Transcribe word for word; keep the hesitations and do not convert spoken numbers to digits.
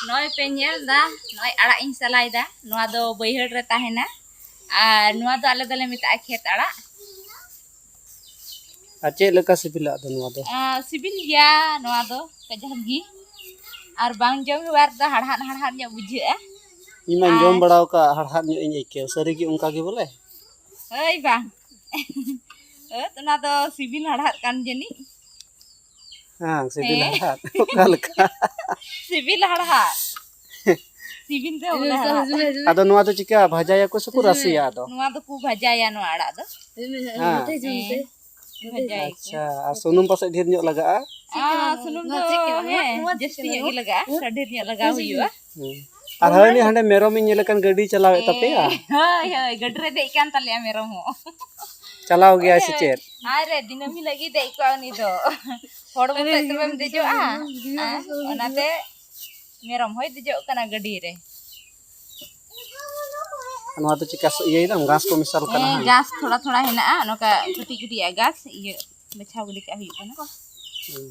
ᱱᱚᱜᱼᱚᱭ ᱯᱮ ᱧᱮᱞ ᱫᱟ, ᱱᱚᱜᱼᱚᱭ ᱟᱲᱟᱜ ᱤᱧ ᱥᱟᱞᱟᱭ ᱫᱟ᱾ ᱱᱚᱣᱟ ᱫᱚ ᱵᱟᱹᱭᱦᱟᱹᱲ ᱨᱮ ᱛᱟᱦᱮᱱᱟ, ᱟᱨ ᱱᱚᱣᱟ ᱫᱚ ᱟᱞᱮ ᱫᱚᱞᱮ ᱢᱮᱛᱟᱜᱼᱟ ᱠᱷᱮᱛ ᱟᱲᱟᱜ᱾ ᱟᱨ ᱪᱮᱫ ᱞᱮᱠᱟ ᱥᱤᱵᱤᱞᱟ ᱟᱫᱚ ᱱᱚᱣᱟ ᱫᱚ? ᱟᱸ, ᱥᱤᱵᱤᱞ ᱜᱮᱭᱟ ᱱᱚᱣᱟ ᱫᱚ ᱠᱟᱡᱟᱠ ᱜᱮ, ᱟᱨ ᱵᱟᱝ ᱡᱚᱢ ᱦᱮᱣᱟ ᱨᱮᱫᱚ ᱦᱟᱲᱦᱟᱫ ᱦᱟᱲᱦᱟᱫ ᱧᱚᱜ ᱵᱩᱡᱷᱟᱹᱜᱼᱟ᱾ ᱤᱧ ᱢᱟᱧ ᱡᱚᱢ ᱟᱨ ᱵᱟᱲᱟ ᱟᱠᱟᱫ, ᱦᱟᱲᱦᱟᱫ ᱧᱚᱜ ᱤᱧ ᱟᱹᱭᱠᱟᱹᱣ᱾ ᱥᱟᱹᱨᱤ ᱜᱮ ᱚᱱᱠᱟ ᱜᱮ ᱵᱚᱞᱮ? ᱦᱳᱭ ᱵᱟᱝ᱾ ᱦᱳᱭ, ᱚᱱᱟ ᱫᱚ ᱥᱤᱵᱤᱞ ᱦᱟᱲᱦᱟᱫ ᱠᱟᱱ ᱡᱟᱹᱱᱤᱡ᱾ ᱦᱮᱸ, ᱥᱤᱵᱤᱞ ᱦᱮᱸ᱾ ᱦᱟᱲᱦᱟᱫ᱾ ᱚᱠᱟ ᱞᱮᱠᱟ? ᱥᱤᱵᱤᱞ ᱦᱟᱲᱦᱟᱫ᱾ ᱥᱤᱵᱤᱞ ᱛᱮ ᱵᱚᱞᱮ ᱦᱟᱲᱦᱟᱫ᱾ ᱟᱫᱚ ᱱᱚᱣᱟ ᱫᱚ ᱪᱤᱠᱟ ᱵᱷᱟᱡᱟᱭᱟᱠᱚ ᱥᱮᱠᱚ ᱨᱟᱥᱮᱭᱟ ᱟᱫᱚ? ᱱᱚᱣᱟ ᱫᱚᱠᱚ ᱵᱷᱟᱡᱟᱭᱟ, ᱱᱚᱣᱟ ᱟᱲᱟᱜ ᱫᱚ᱾ ᱦᱮᱸ᱾ ᱦᱮᱸ, ᱵᱷᱟᱡᱟᱭᱟᱠᱚ᱾ ᱟᱪᱪᱷᱟ, ᱟᱨ ᱥᱩᱱᱩᱢ ᱯᱟᱥᱮᱡ ᱰᱷᱮᱨ ᱧᱚᱜ ᱞᱟᱜᱟᱜᱼᱟ? ᱟᱨ ᱥᱩᱱᱩᱢ ᱫᱚ, ᱦᱮᱸ, ᱡᱟᱹᱥᱛᱤ ᱧᱚᱜ ᱜᱮ ᱞᱟᱜᱟᱜᱼᱟ, ᱰᱷᱮᱨ ᱧᱚᱜ ᱞᱟᱜᱟᱣ ᱦᱩᱭᱩᱜᱼᱟ᱾ ᱦᱮᱸ᱾ ᱟᱨ ᱦᱟᱹᱱᱤ ᱦᱟᱸᱰᱮ ᱢᱮᱨᱚᱢᱤᱧ ᱧᱮᱞᱮ ᱠᱟᱱ, ᱜᱟᱹᱰᱤ ᱪᱟᱞᱟᱣᱮᱫ ᱛᱟᱯᱮᱭᱟ? ᱦᱳᱭ, ᱦᱳᱭ, ᱜᱟᱹᱰᱤ ᱨᱮ ᱫᱮᱡ ᱠᱟᱱ ᱛᱟᱞᱮᱭᱟ ᱢᱮᱨᱚᱢ ᱦᱚᱸ᱾ ᱪᱟᱞᱟᱣ ᱜᱮᱭᱟᱭ ᱥᱮ ᱦᱳᱭ, ᱪᱮᱫ? ᱟᱨ ᱨᱮ ᱫᱤᱱᱟᱹᱢ ᱦᱤᱞᱳᱜ ᱜᱮ ᱫᱮᱡ ᱠᱚᱜᱼᱟ ᱩᱱᱤ ᱫᱚ᱾ ᱦᱚᱲ ᱢᱚᱛᱚᱡ ᱛᱚᱵᱮᱢ ᱫᱮᱡᱚᱜᱼᱟ? ᱦᱮᱸ, ᱚᱱᱟᱛᱮ ᱢᱮᱨᱚᱢ ᱦᱚᱸᱭ ᱫᱮᱡᱚᱜ ᱠᱟᱱᱟ ᱜᱟᱹᱰᱤ ᱨᱮ᱾ ᱱᱚᱣᱟ ᱫᱚ ᱪᱤᱠᱟ ᱤᱭᱟᱹᱭ ᱫᱟᱢ? ᱜᱷᱟᱥ ᱠᱚ ᱢᱮᱥᱟᱞ ᱠᱟᱱᱟ, ᱦᱮᱸ, ᱦᱟᱝ? ᱜᱷᱟᱥ ᱛᱷᱚᱲᱟ ᱛᱷᱚᱲᱟ ᱦᱮᱱᱟᱜᱼᱟ, ᱱᱚᱝᱠᱟ ᱠᱟᱹᱴᱤᱡ ᱠᱟᱹᱴᱤᱡ ᱟᱜ ᱜᱷᱟᱥ, ᱤᱭᱟᱹ, ᱵᱟᱪᱷᱟᱣ ᱜᱤᱰᱤ ᱠᱟᱜ ᱦᱩᱭᱩᱜ ᱠᱟᱱᱟ᱾ ᱦᱩᱸ᱾